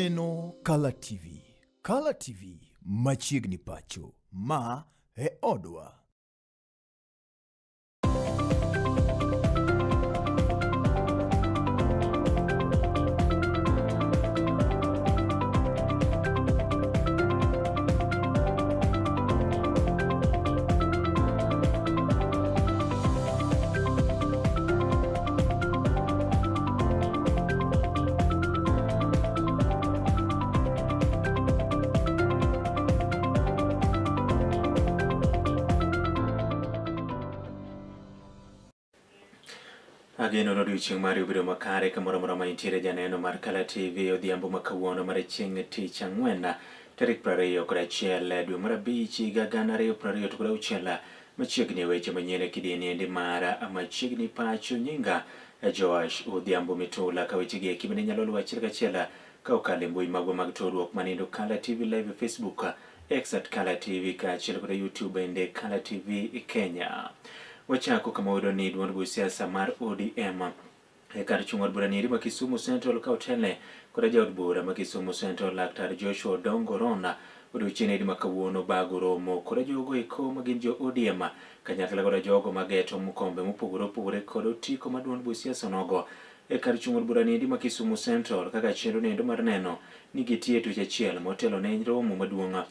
Ineno Kala TV. Kala TV machiegni pacho. Ma e odwa. Ageno ni odiochieng' mari obedo makare kamoro amora ma intiere janeno mar Kala TV odhiambo ma kawuono mar chieng' tich ang'wen tarik 21 dwe mar abich higa 2026 machiegni e weche manyien e kidieny endi mar machiegni pacho nyinga Joash Odhiambo Mitula ka wechegi eki bende inyalo luwo achiel kachiel ka okalo e mbui magwa mag tudruok manindo Kala TV Live e Facebook, X at Kala TV kaachiel kod YouTube bende Kala TV Kenya. Wachako kama wayudo ni duond buch siasa mar ODM e kar chung' od bura nieri ma Kisumu Central ka otelne koda jaod bura ma Kisumu Central Laktar Joshua Odongo Rona odiochieng' edi ma kawuono bago romo koda jogo eko ma gin jo ODM kanyakla koda jogo mageto kombe mopogore opogore kod otiko ma duond buch siasa onogo e kar chung' od bura niendi ma Kisumu Central kaka chenro nendo mar neno ni gitie tuech achiel motelo ne romo maduong'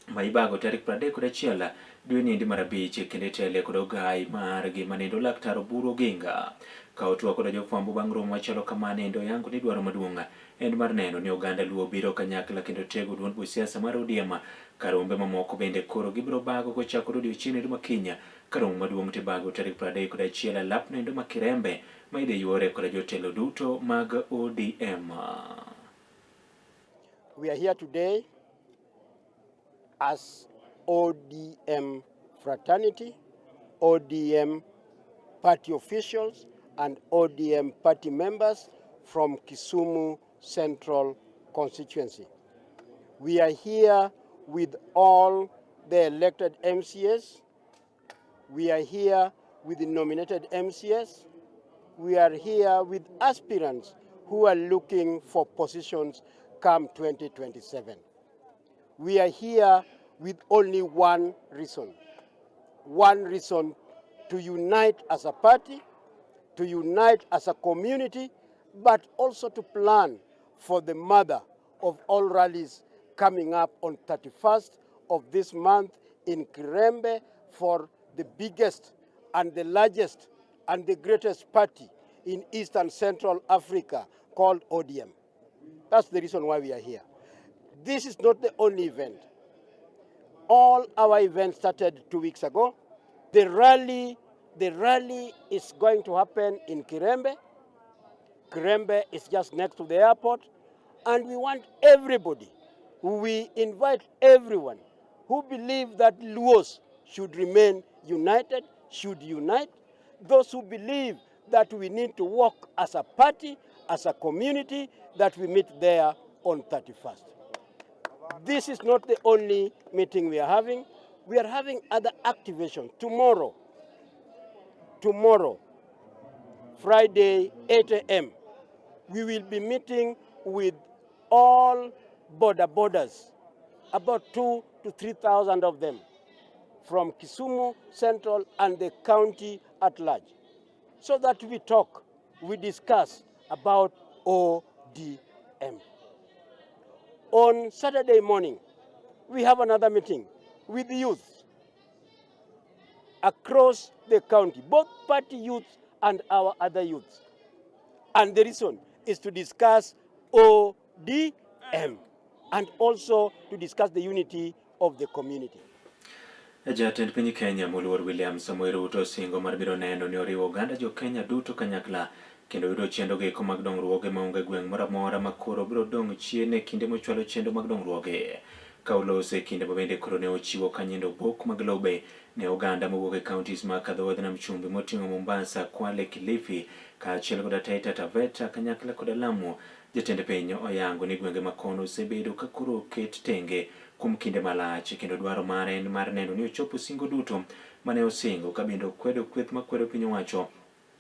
ma ibago tarik 31 dwe niendi mar abich kendo itele kod ogai margi manendo Laktar Oburu Oginga. Ka otwak koda jofwambo bang' romo machalo kama nendo oyango ni dwaro maduong' en mar neno ni oganda Luo biro kanyakla kendo tego duond buch siasa mar ODM ka rombe mamoko bende koro gibiro bago kochakore odiochieng' endo makiny ka romo maduong' tibago tarik 31 e lap nendo ma Kirembe ma idhi yuore koda jotelo duto mag ODM. We are here today as ODM fraternity, ODM party officials, and ODM party members from Kisumu Central constituency. We are here with all the elected MCAs. We are here with the nominated MCAs. We are here with aspirants who are looking for positions come 2027. We are here with only one reason. One reason to unite as a party, to unite as a community, but also to plan for the mother of all rallies coming up on 31st of this month in Kirembe for the biggest and the largest and the greatest party in East and Central Africa called ODM. That's the reason why we are here. This is not the only event. All our events started 2 weeks ago. The rally is going to happen in Kirembe. Kirembe is just next to the airport. And we want everybody, we invite everyone who believe that Luos should remain united, should unite. Those who believe that we need to work as a party, as a community, that we meet there on 31st. This is not the only meeting we are having. We are having other activations. Tomorrow, Friday, 8 a.m., we will be meeting with all boda bodas, about 2 to 3,000 of them, from Kisumu Central and the county at large, so that we talk, we discuss about ODM. On Saturday morning, we have another meeting with the youth across the county, both party youths and our other youths. And the reason is to discuss ODM and also to discuss the unity of the community. Jatend piny Kenya moluor William Samoei Ruto osingo mar biro neno ni oriwo oganda jo Kenya duto kanyakla kendo yudo chenro eko mag dongruoge maonge gweng' moro amora ma koro biro dong' chien e kinde mochwalo chenro mag dongruoge. Ka oloso e kinde ma bende koro ne ochiwo kanyendo obok mag lobe ne oganda mowuok e counties mag Kadho Nam Chumbi moting'o Mombasa, Kwale, Kilifi kaachiel koda Taita Taveta kanyakla koda Lamu. Jatend piny oyango ni gwenge ma kono osebedo ka koro oket tenge kuom kinde malach kendo dwaro mare en mar neno ni ochopo singo duto mane osingo ka bende okwedo kweth makwedo piny owacho.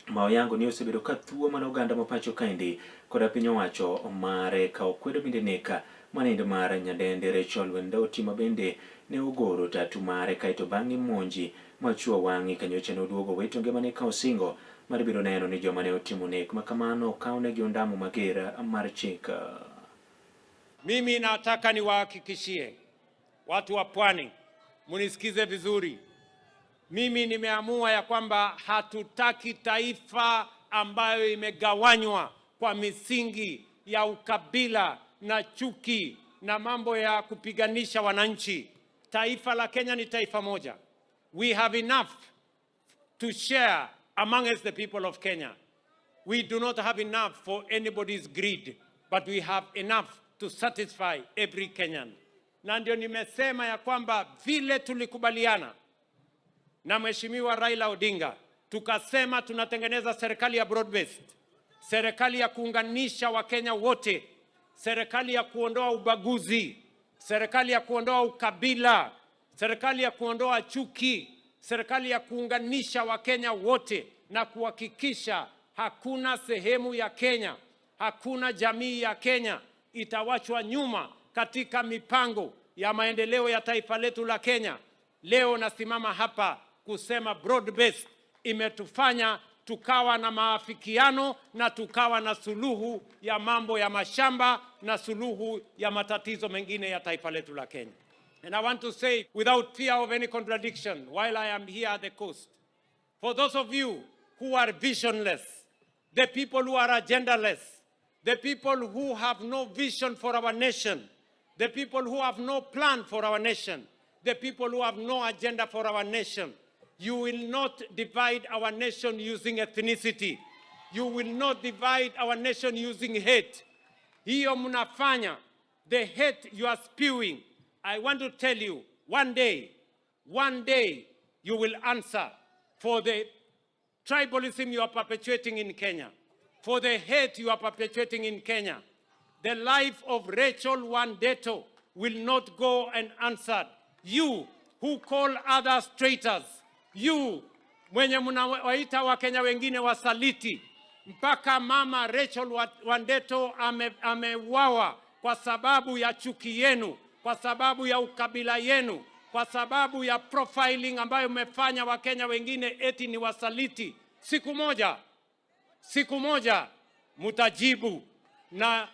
Ma oyango ni osebedo ka thuo mana oganda ma pacho kaendi koda piny owacho mare ka okwedo bende nek manindo mar nyadendi Rachel Wendoti ma bende ne ogoro tatu mare kaeto bang'e monji machuo wang'e kanyocha ne oduogo wito ngimane ka osingo mar biro neno ni joma ne otimo nek ma kamano okawnegi ondamo mager mar chik. Mimi nataka niwahakikishie watu wa Pwani, munisikize vizuri. Mimi nimeamua ya kwamba hatutaki taifa ambayo imegawanywa kwa misingi ya ukabila na chuki na mambo ya kupiganisha wananchi. Taifa la Kenya ni taifa moja. We have enough to share among us, the people of Kenya. We do not have enough for anybody's greed, but we have enough to satisfy every Kenyan. Na ndio nimesema ya kwamba vile tulikubaliana na Mheshimiwa Raila Odinga, tukasema tunatengeneza serikali ya broad based, serikali ya kuunganisha Wakenya wote, serikali ya kuondoa ubaguzi, serikali ya kuondoa ukabila, serikali ya kuondoa chuki, serikali ya kuunganisha Wakenya wote na kuhakikisha hakuna sehemu ya Kenya, hakuna jamii ya Kenya itawachwa nyuma katika mipango ya maendeleo ya taifa letu la Kenya. Leo nasimama hapa kusema broad based imetufanya tukawa na maafikiano na tukawa na suluhu ya mambo ya mashamba na suluhu ya matatizo mengine ya taifa letu la Kenya. And I want to say without fear of any contradiction while I am here at the coast, for those of you who are visionless, the people who are agendaless, the people who have no vision for our nation, the people who have no plan for our nation, the people who have no agenda for our nation, you will not divide our nation using ethnicity. You will not divide our nation using hate. Hiyo mnafanya, the hate you are spewing, I want to tell you, one day you will answer for the tribalism you are perpetuating in Kenya, for the hate you are perpetuating in Kenya. The life of Rachel Wandeto will not go unanswered. You who call others traitors, you mwenye mnawaita Wakenya wengine wasaliti, mpaka mama Rachel Wandeto ameuawa kwa sababu ya chuki yenu, kwa sababu ya ukabila yenu, kwa sababu ya profiling ambayo mmefanya Wakenya wengine eti ni wasaliti. Siku moja mutajibu, na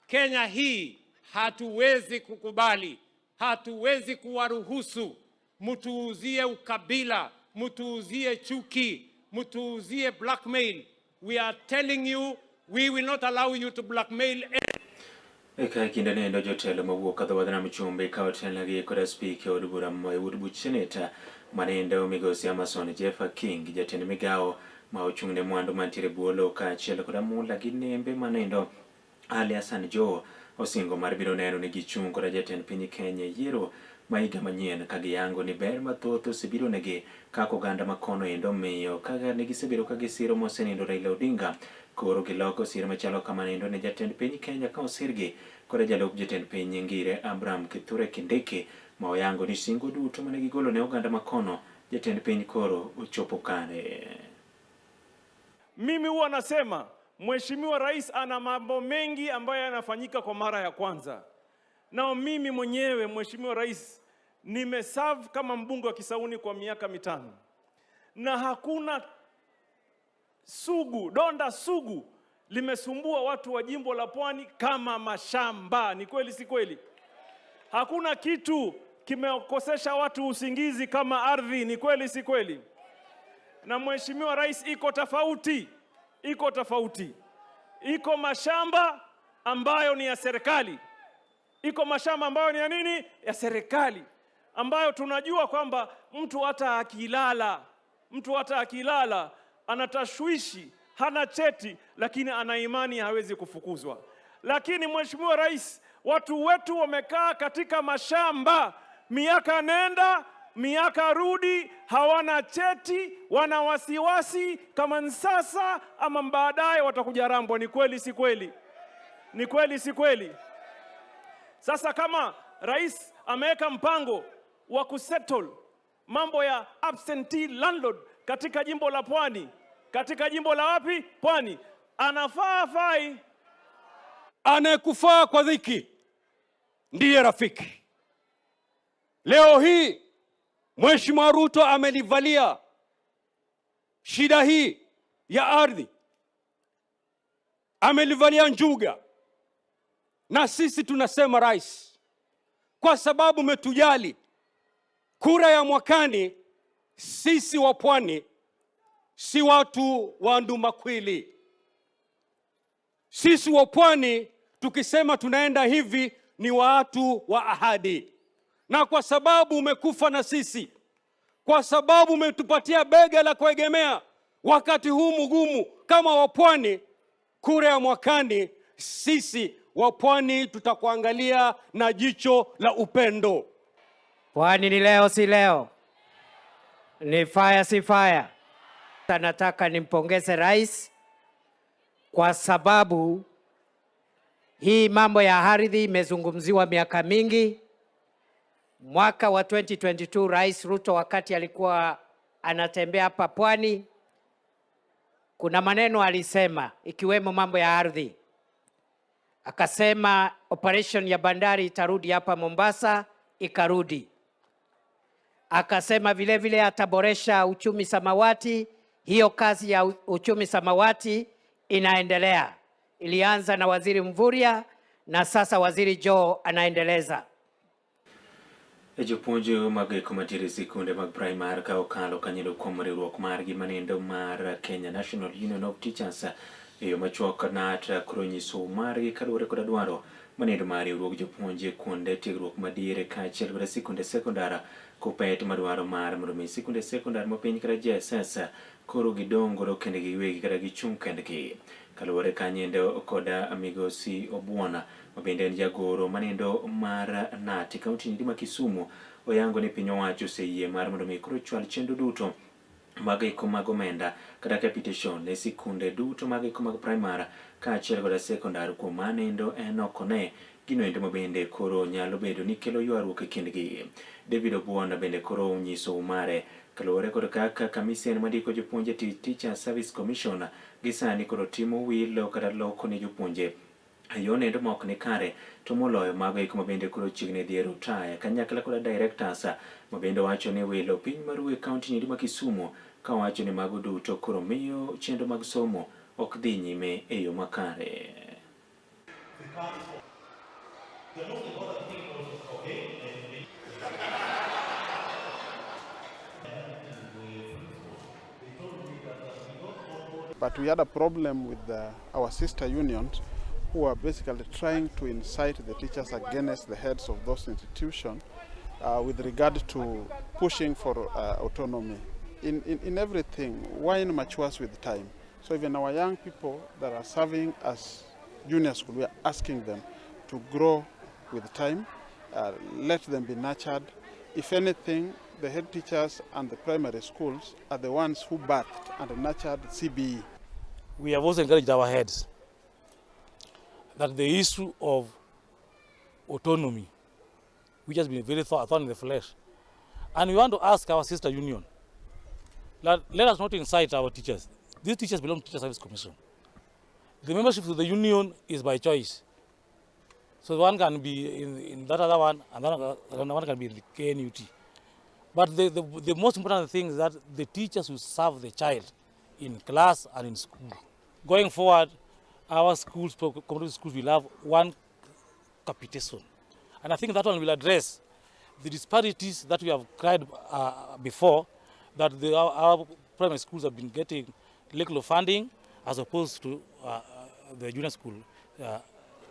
Kenya hii hatuwezi kukubali, hatuwezi kuwaruhusu mtuuzie ukabila, mtuuzie chuki, mtuuzie blackmail. We are telling you we will not allow you to blackmail. Eka kinde nendo jotelo mawuok ka dho nam chumbi ka otelnegi kod spika e od bura e od buch seneta manendo migosi Amason Jeffa King, jatend migawo ma ochung' ne mwandu mantiere bwo lowo kaachiel kod amula gi nembe manendo Ali Hassan Joho osingo mar biro neno ni gichung' koda jatend piny Kenya e yiero ma higa manyien ka giyango ni ber mathoth osebiro negi kaka oganda ma kono endo miyo kaka ne gisebedo ka gisiro mosenindo Raila Odinga koro giloko sir machalo kamano ne jatend piny Kenya ka osirgi koda jalup jatend piny Ngire Abraham Kithure Kindiki ma oyango ni singo duto mane gigolo ne oganda ma kono jatend piny koro ochopo kare. Mimi huwa nasema Mheshimiwa Rais ana mambo mengi ambayo yanafanyika kwa mara ya kwanza. Na mimi mwenyewe Mheshimiwa Rais nimeserve kama mbunge wa Kisauni kwa miaka 5 na hakuna sugu, donda sugu limesumbua watu wa jimbo la Pwani kama mashamba. Ni kweli si kweli? Hakuna kitu kimekosesha watu usingizi kama ardhi. Ni kweli si kweli? Na Mheshimiwa Rais, iko tofauti, iko tofauti. Iko mashamba ambayo ni ya serikali, iko mashamba ambayo ni ya nini? Ya serikali, ambayo tunajua kwamba mtu hata akilala ana tashwishi, hana cheti, lakini ana imani hawezi kufukuzwa. Lakini Mheshimiwa Rais, watu wetu wamekaa katika mashamba miaka nenda miaka rudi, hawana cheti, wana wasiwasi kama sasa ama baadaye watakuja Rambwa. Ni kweli si kweli? Ni kweli si kweli? Sasa kama rais ameweka mpango wa kusettle mambo ya absentee landlord katika jimbo la Pwani, katika jimbo la wapi? Pwani. Anafaa afai? Anayekufaa kwa dhiki ndiye rafiki. Leo hii Mheshimiwa Ruto amelivalia shida hii ya ardhi, amelivalia njuga, na sisi tunasema rais, kwa sababu umetujali, kura ya mwakani, sisi wa Pwani si watu wa ndumakwili. Sisi wa Pwani tukisema tunaenda hivi ni watu wa ahadi, na kwa sababu umekufa na sisi, kwa sababu umetupatia bega la kuegemea wakati huu mgumu kama wapwani, kura ya mwakani, sisi wa Pwani tutakuangalia na jicho la upendo. Pwani ni leo si leo, ni fire si fire. Nataka nimpongeze rais kwa sababu hii mambo ya ardhi imezungumziwa miaka mingi. Mwaka wa 2022 Rais Ruto wakati alikuwa anatembea hapa Pwani, kuna maneno alisema ikiwemo mambo ya ardhi. Akasema operation ya bandari itarudi hapa Mombasa, ikarudi. Akasema vile vile ataboresha uchumi samawati. Hiyo kazi ya uchumi samawati inaendelea, ilianza na Waziri Mvurya na sasa Waziri Joho anaendeleza. Jopuonj mag eko mantiere e sikunde mag primar ka okalo kanyelo kuom riwruok margi manendo mar Kenya National Union of Teachers e yo machuok KNUT koro nyiso margi kaluwore koda dwaro manendo mar riwruog jopuonj e kuonde tiegruok madiere kaachiel koda sikunde sekondar kopet madwaro mar mondo mi sikunde sekondar mapiny kata JSS koro gidong' godo kendgi giwegi kata gichung' kendgi. Kaluwore kanyendo koda migosi Obuona ma bende en jagoro manendo mar KNUT e kaunti ni ma Kisumu oyango ni piny owacho oseyie mar mondo mi koro chwal chenro duto mag eko mag omenda kata capitation ne sikunde duto mag eko mag primar kaachiel koda sekondar. Kuom manendo en ok one gino endo ma bende koro nyalo bedo ni kelo ywaruok e kindgi. David Obuona bende koro onyiso umare kaluwore kod kaka kamisen mandiko jopuonje e tich Teacher Service Commission gi sani koro timo wilo kata loko ne jopuonje e yo nendo ma ok ni kare, to moloyo mago eko ma bende koro chiegni dhi e rutaya kanyakla koda directors ma bende wacho ni wilo piny maru e kaunti ni ma Kisumu ka wacho ni mago duto koro miyo chenro mag somo ok dhi nyime e yo makare. But we had a problem with our sister unions who are basically trying to incite the teachers against the heads of those institutions with regard to pushing for autonomy. In everything, wine matures with time. So even our young people that are serving as junior school, we are asking them to grow with time, let them be nurtured. If anything, the head teachers and the primary schools are the ones who birthed and nurtured CBE. We have also encouraged our heads that the issue of autonomy, which has been very thorn in the flesh, and we want to ask our sister union that let us not incite our teachers. These teachers belong to Teacher Service Commission. The membership to the union is by choice. So one can be in that other one, and another one can be in the KNUT. But the most important thing is that the teachers will serve the child in class and in school. Going forward, our schools, community schools, will have one capitation. And I think that one will address the disparities that we have cried before, that our primary schools have been getting little funding as opposed to the junior school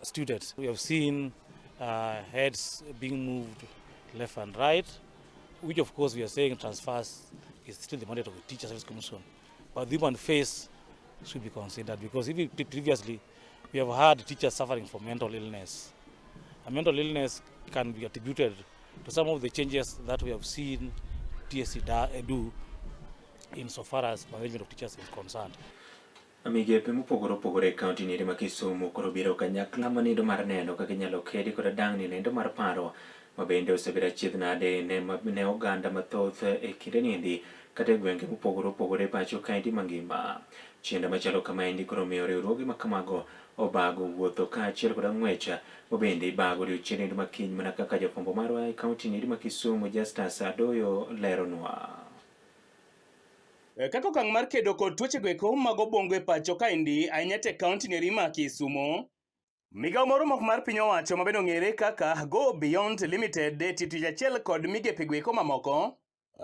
students. We have seen heads being moved left and right, which of course we are saying transfers is still the mandate of the Teacher Service Commission. But the human face should be considered, because even previously we have had teachers suffering from mental illness. And mental illness can be attributed to some of the changes that we have seen TSC do insofar as management of teachers is concerned. Migepe mopogore opogore e kaunti ni ma Kisumu koro biro kanyakla manindo mar neno kaka inyalo kedi koda dang'ni nendo mar paro ma bende osebedo achiedh nade ne oganda mathoth e kinde niendi. kata e gwenge mopogore opogore e pacho kaendi mangima. Chenro machalo kamaendi koro miyo riwruoge ma kamago obago wuotho kaachiel koda ng'wech ma bende ibago odiochieng' ma kiny mana kaka jafwambo marwa e kaunti ni ma Kisumu Justus Adoyo leronwa. Kaka okang' mar kedo kod tuoche goeko mag obwongo e pacho kaendi ahinya te kaunti neri ma Kisumo. Migawo moro mok mar piny owacho ma bende ong'ere kaka Go Beyond Limited e tiyo tich achiel kod migepe goeko mamoko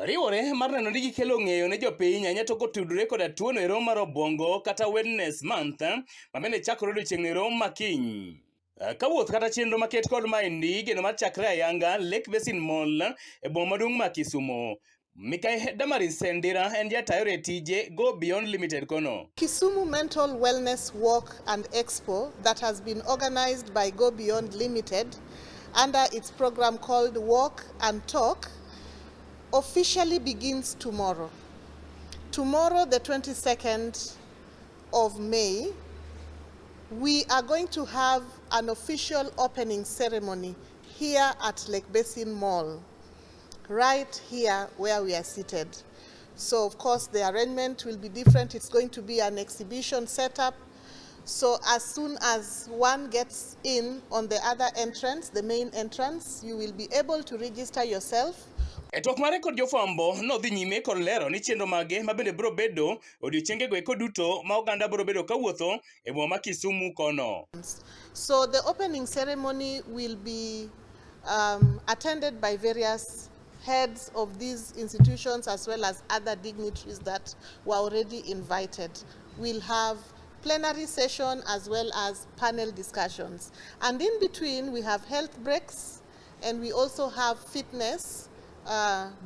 riwore mar neno ni gikelo ng'eyo ne jopiny ahinya to kotudore koda tuono ero mar obwongo kata Wellness Month ma bende chakore odiochieng' ero ma kiny. Ka wuoth kata chenro maket kod maendi igeno mar chakre ayanga Lake Basin Mall e boma maduong' ma Kisumo. Mikai Damaris Ndira en jata yore tije Go Beyond Limited kono. Kisumu Mental Wellness Walk and Expo that has been organized by Go Beyond Limited under its program called Walk and Talk officially begins tomorrow. Tomorrow, the 22nd of May, we are going to have an official opening ceremony here at Lake Basin Mall, right here where we are seated. So, of course, the arrangement will be different. It's going to be an exhibition setup. So, as soon as one gets in on the other entrance, the main entrance, you will be able to register yourself. E twak mare kod jofwambo nodhi nyime kod lero ni chenro mage ma bende biro bedo odiochienge go eko duto ma oganda biro bedo kawuotho e boma ma Kisumu kono. So the opening ceremony will be attended by various heads of these institutions as well as other dignitaries that were already invited. We'll have plenary session as well as panel discussions. And in between, we have health breaks and we also have fitness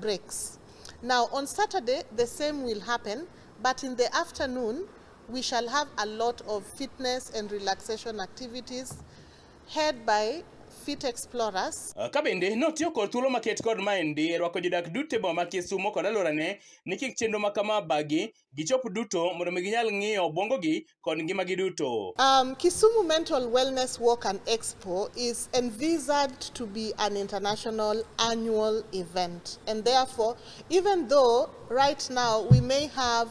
breaks. Now, on Saturday, the same will happen, but in the afternoon, we shall have a lot of fitness and relaxation activities head by Fit Explorers. Ka bende notiyo kod thuolo maket kod maendi e rwako jodak duto e boma ma Kisumo kod alworane ni kik chenro ma kama bagi gichop duto mondo mi ginyal ng'iyo obwongogi kod ngimagi duto. Kisumu Mental Wellness Walk and Expo is envisaged to be an international annual event. And therefore, even though right now we may have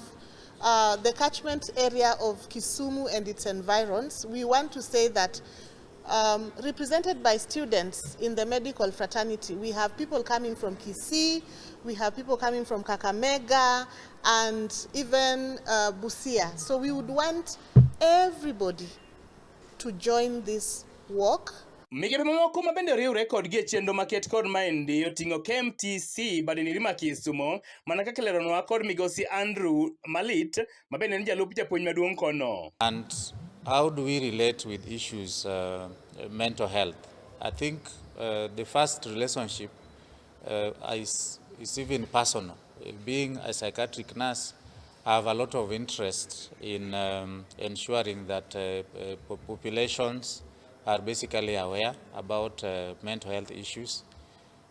the catchment area of Kisumu and its environs, we want to say that represented by students in the medical fraternity, we have people coming from Kisii, we have people coming from Kakamega, and even Busia. So we would want everybody to join this walk. Migepe mamoko ma bende riwre kodgi e chenro maket kod maendi oting'o KMTC badeni ma Kisumo mana kaka ileronwa kod migosi Andrew Malit ma bende en jalup japuonj maduong' kono. And how do we relate with issues mental health? I think the first relationship is even personal. Being a psychiatric nurse, I have a lot of interest in ensuring that populations are basically aware about mental health issues,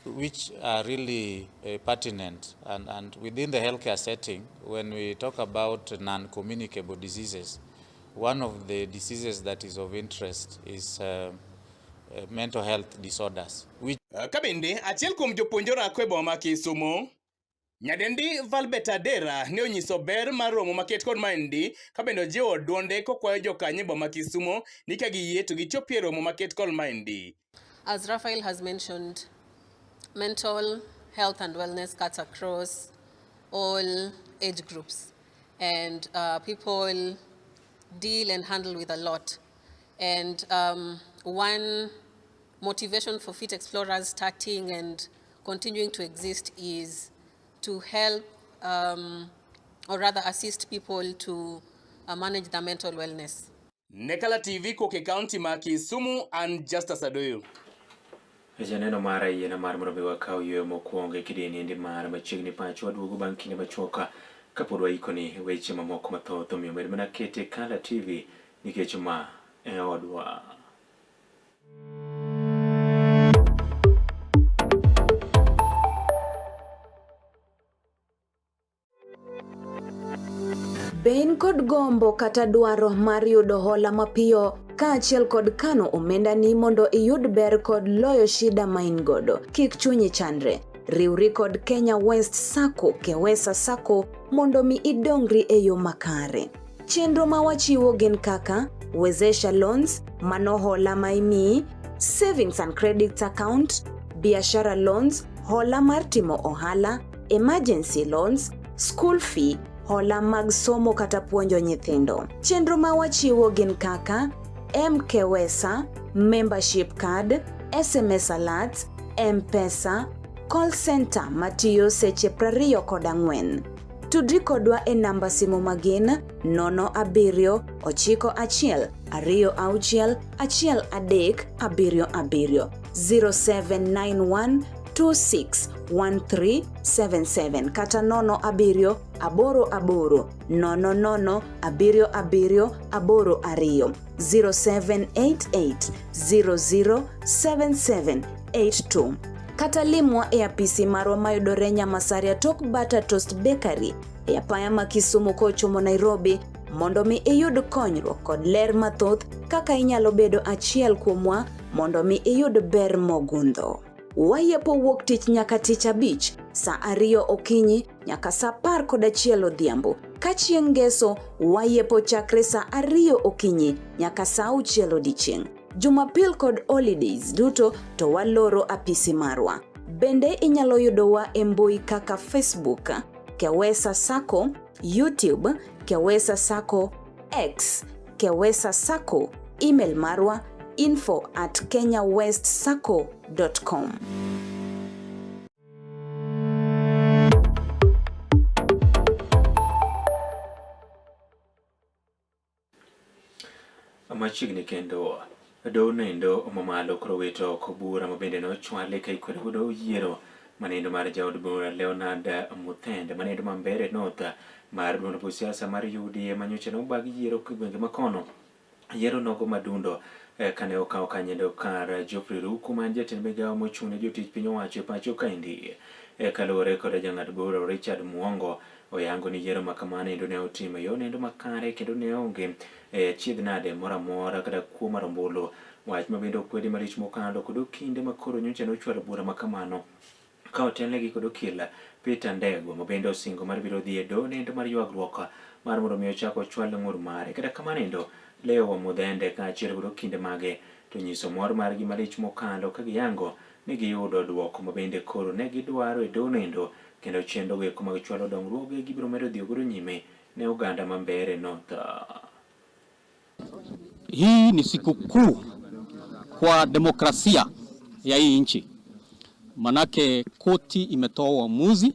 which are really pertinent. And within the healthcare setting, when we talk about non-communicable diseases, one of the diseases that is of interest is mental health disorders. Which Ka bende achiel kuom jopuonj orako e boma ma Kisumo, Nyadendi Valbert Adera ne onyiso ber mar romo maket kod maendi ka bende ojiwo duonde kokwayo jokanyo e boma ma Kisumo ni ka giyie to gichopie e romo maket kod maendi. As Raphael has mentioned, mental health and wellness cuts across all age groups, and people deal and handle with a lot. And one motivation for Fit Explorers starting and continuing to exist is to help, or rather assist people to manage their mental wellness. Ne Kala TV koke kaunti ma Kisumu, an Justus Adoyo. Janeno mara yiena mar mondo mi wakaw yueyo mokwongo e kidieny endi mar machiegni pacho waduogo bang' kinde machuok kapod waikoni weche mamoko mathoth omiyo med mana kete Kala TV nikech ma e odwa. Be in kod gombo kata dwaro mar yudo hola mapiyo kaachiel kod kano omendani mondo iyud ber kod loyo shida ma in godo? Kik chunyi chandre. Riwri kod Kenya West Sacco Kewesa Sacco mondo mi idongri e yo makare. Chenro ma wachiwo gin kaka Wezesha Loans, mano hola ma imiyi, Savings and Credit Account, Biashara Loans, hola mar timo ohala, Emergency Loans, School Fee, hola mag somo kata puonjo nyithindo. Chenro ma wachiwo gin kaka MKWESA, Membership Card, SMS Alerts, M-Pesa, Call Center matiyo seche 24. Tudri kodwa e namba simu magin 0 7 9 1 2 6 1 3 7 7 0791 261377 kata 0 7 8 8 0 0 7 7 8 2 0788 007782 kata limwa e apisi marwa mayudore Nyamasaria tok Butter Toast Bakery e apaya ma Kisumu kochomo Nairobi mondo mi iyud konyruok kod ler mathoth kaka inyalo bedo achiel kuomwa mondo mi iyud ber mogundho. Wayepo wuok tich nyaka tich abich saa 2 okinyi nyaka saa 11 odhiambo. Ka chieng' ngeso wayepo chakre saa 2 okinyi nyaka saa 6 odiechieng'. Jumapil kod holidays duto to waloro apisi marwa. Bende inyalo yudowa e mbui kaka Facebook, Kewesa Sacco, YouTube, Kewesa Sacco, X, Kewesa Sacco, email marwa info@kenyawestsacco.com. Machiegni kendo doho noendo mamalo koro wito oko bura ma bende nochwali ka ikwedo godo yiero manendo mar jaod bura Leonard Muthende manendo ma Mbeere North mar duond buch siasa mar UDA manyocha nobag yiero e gwenge makono. Yiero nogo madundo kane okawo kanyendo kar Geoffrey Ruku man jatend migawo mochung' ne jotich piny owacho e pacho kaendi. Kaluwore kod jang'ad bura Richard Muongo oyango ni yiero ma kamano endo ne otimo e yo nendo makare kendo ne onge achiedh nade moro amora kata kuo mar ombulu. Wach ma bende okwedi malich mokalo kod okinde ma koro nyocha nochwalo bura ma kamano ka otelnegi kod okil Peter Ndegwa ma bende osingo mar biro dhi e doho nendo mar ywagruok mar mondo mi ochak ochwal ng'ur mare. Kata kamano endo Leo Wamuthende kaachiel kod okinde mage to nyiso mor margi malich mokalo ka giyango ni giyudo duoko ma bende koro ne gidwaro e doho nendo kendo chenro go mag chwalo dongruoge gibiro medo dhiyo godo nyime ne oganda ma Mbeere North. Hii ni siku kuu kwa demokrasia ya hii nchi, manake koti imetoa uamuzi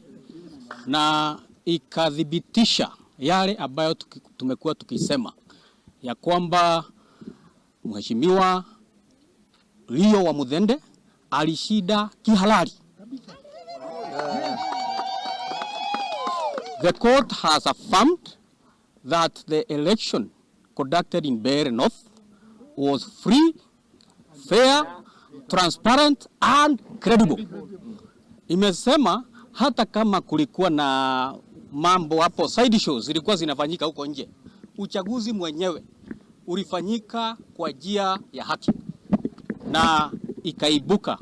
na ikathibitisha yale ambayo tumekuwa tukisema ya kwamba Mheshimiwa Leo Wamuthende alishinda kihalali. The court has affirmed that the election conducted in Mbeere North was free, fair, transparent and credible. Imesema hata kama kulikuwa na mambo hapo, side shows zilikuwa zinafanyika huko nje, uchaguzi mwenyewe ulifanyika kwa njia ya haki na ikaibuka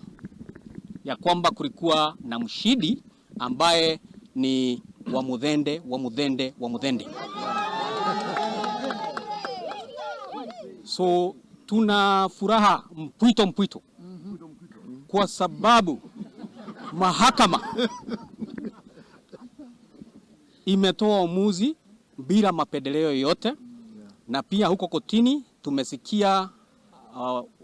ya kwamba kulikuwa na mshindi ambaye ni Wamuthende, Wamuthende, Wamuthende. So tuna furaha mpwito mpwito kwa sababu mahakama imetoa uamuzi bila mapendeleo yoyote, na pia huko kotini tumesikia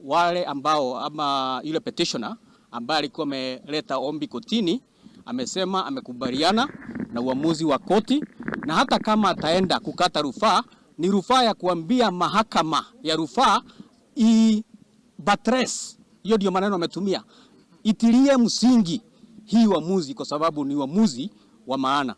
wale ambao ama yule petitioner ambaye alikuwa ameleta ombi kotini amesema amekubaliana na uamuzi wa koti, na hata kama ataenda kukata rufaa ni rufaa ya kuambia mahakama ya rufaa i buttress, hiyo ndio maneno ametumia, itilie msingi hii uamuzi kwa sababu ni uamuzi wa maana.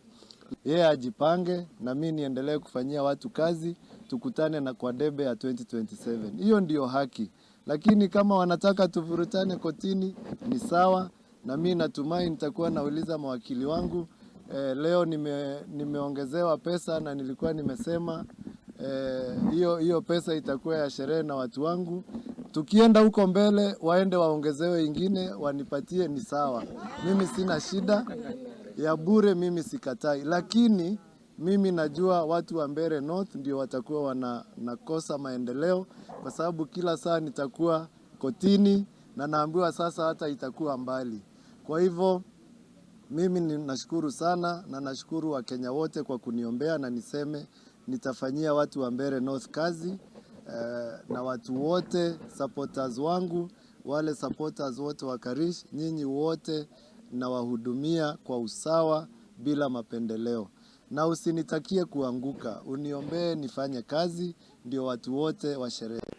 Yeye ajipange na mimi niendelee kufanyia watu kazi, tukutane na kwa debe ya 2027. Hiyo ndio haki, lakini kama wanataka tuvurutane kotini ni sawa, na mimi natumai nitakuwa nauliza mawakili wangu. Leo nimeongezewa pesa na nilikuwa nimesema hiyo pesa itakuwa ya sherehe na watu wangu. Tukienda huko mbele, waende waongezewe ingine, wanipatie, ni sawa. Mimi sina shida ya bure, mimi sikatai, lakini mimi najua watu wa Mbeere North ndio watakuwa wanakosa maendeleo, kwa sababu kila saa nitakuwa kotini na naambiwa sasa hata itakuwa mbali. Kwa hivyo mimi ninashukuru sana na nashukuru Wakenya wote kwa kuniombea, na niseme nitafanyia watu wa Mbeere North kazi na watu wote supporters wangu, wale supporters wote wa Karish, nyinyi wote nawahudumia kwa usawa bila mapendeleo. Na usinitakie kuanguka, uniombee nifanye kazi ndio watu wote washerehekee.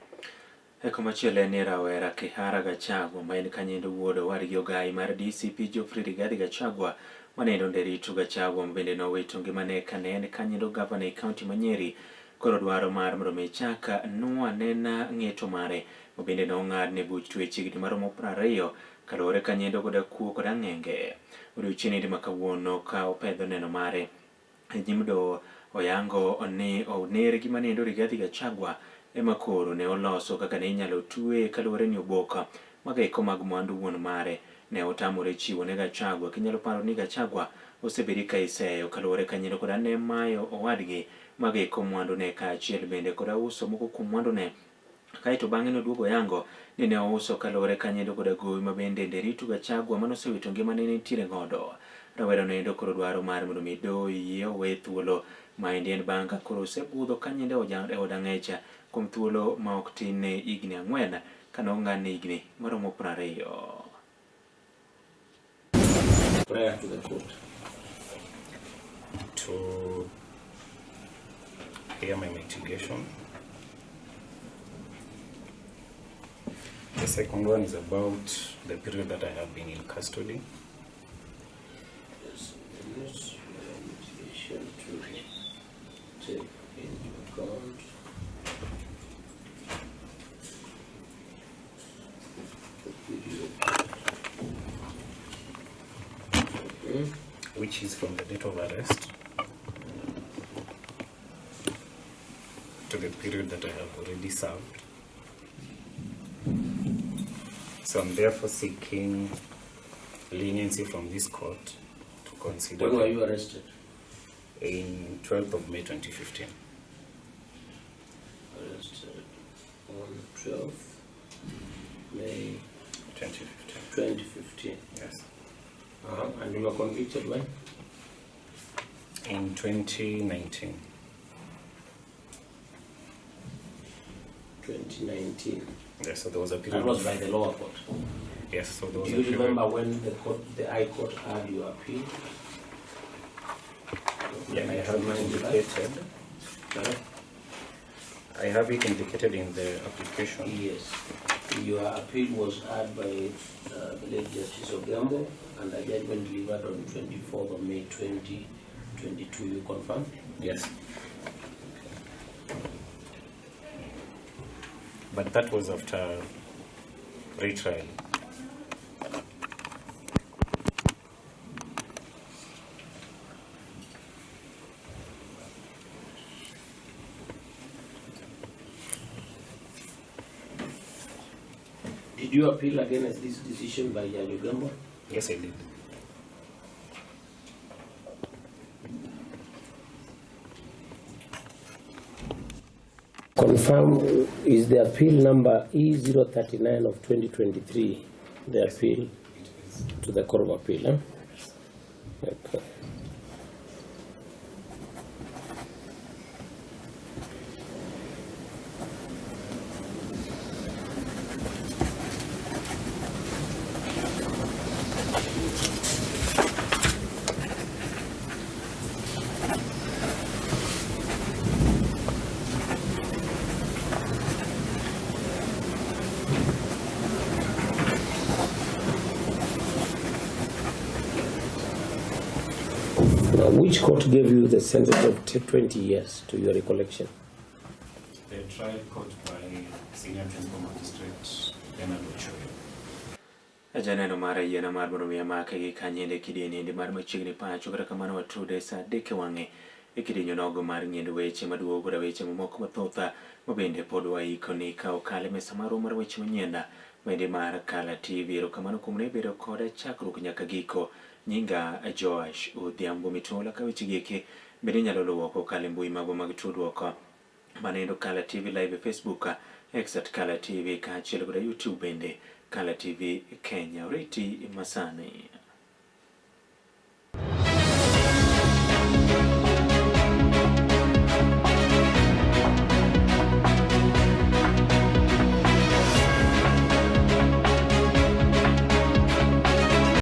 Komachielo en ni rawera Kihara Gachagua ma en kanyendo wuod owadgi ogai mar DCP Geoffrey Rigathi Gachagua manendo Nderitu Gachagua ma bende nowito ngimane kane en kanyendo gavana e kaunti ma Nyeri koro dwaro mar mondo mi chak nuo anena ng'eto mare ma bende nong'adne buch twech higni maromo 20 kaluwore kanyendo koda kuo kod ang'enge. Odiochieng' ma kawuono ka opedho neno mare e nyim doho oyango ni oner gi manendo Rigathi Gachagua ema koro ne oloso kaka ne inyalo twe kaluwore ni oboka magaiko mag mwandu wuon mare ne otamore chiwo ne Gachagua. Kinyalo paro ni Gachagua osebedi ka iseyo kaluwore kanyendo koda ne mayo owadgi magaiko mwandu ne kaachiel bende koda uso moko kuom mwandu ne kaeto bang'e noduogo yango ni ne ouso kaluwore kanyendo koda gowi ma bende Nderitu Gachagua manosewito ngimane nitiere godo. Rawera noendo koro dwaro mar mondo mi doho yie owe thuolo maendi en bang' ka koro osebudho kanyendo e od ang'ech kuom thuolo ma ok tin ne higni 4 kane ong'adne higni maromo 20. Prayer to the court to hear my mitigation. The second one is about the period that I have been in custody. Yes, mitigation to take into account the period. Which is from the date of arrest to the period that I have already served. So I'm therefore seeking leniency from this court to consider. When were you arrested? In 12th of May 2015. Arrested on 12th May 2015. 2015. Yes. And you were convicted when? In 2019. 2019. Yes, so there was a period. That was by the lower court. Yes, so there was Do a you period. remember when the High Court heard your appeal? Yeah, I have it indicated. Huh? I have it indicated in the application. Yes. Your appeal was heard by the late Justice Ogambo and a judgment delivered on 24th of May 2022. You confirm? Yes. But that was after retrial. Did you appeal against this decision by Judge Ogambo? Yes, I did. Confirm, is the appeal number E039 of 2023, the appeal to the Court of Appeal? Huh? Okay. Now, which court gave you the sentence of 20 years to your recollection? The trial court by Senior Principal Magistrate Bernard Ochoyo. Janeno mar yiena mar mondo mi amake gi kanyende kidieny mar machiegni pacho kata kamano watude sa 3 e wang'e E kidienyo nogo mar ng'iendo weche maduogo koda weche mamoko mathoth ma bende pod waiko ni ka okal e mesa marwa mar weche manyien bende mar Kala TV. Erokamano kuom ne bedo koda chakruok nyaka giko. Nyinga Joash Odhiambo Mitola ka weche gieki bende inyalo luwo kokalo e mbui magwa mag tudruok manendo Kala TV Live e Facebook, X at Kala TV kaachiel koda YouTube bende Kala TV Kenya. Oriti masani.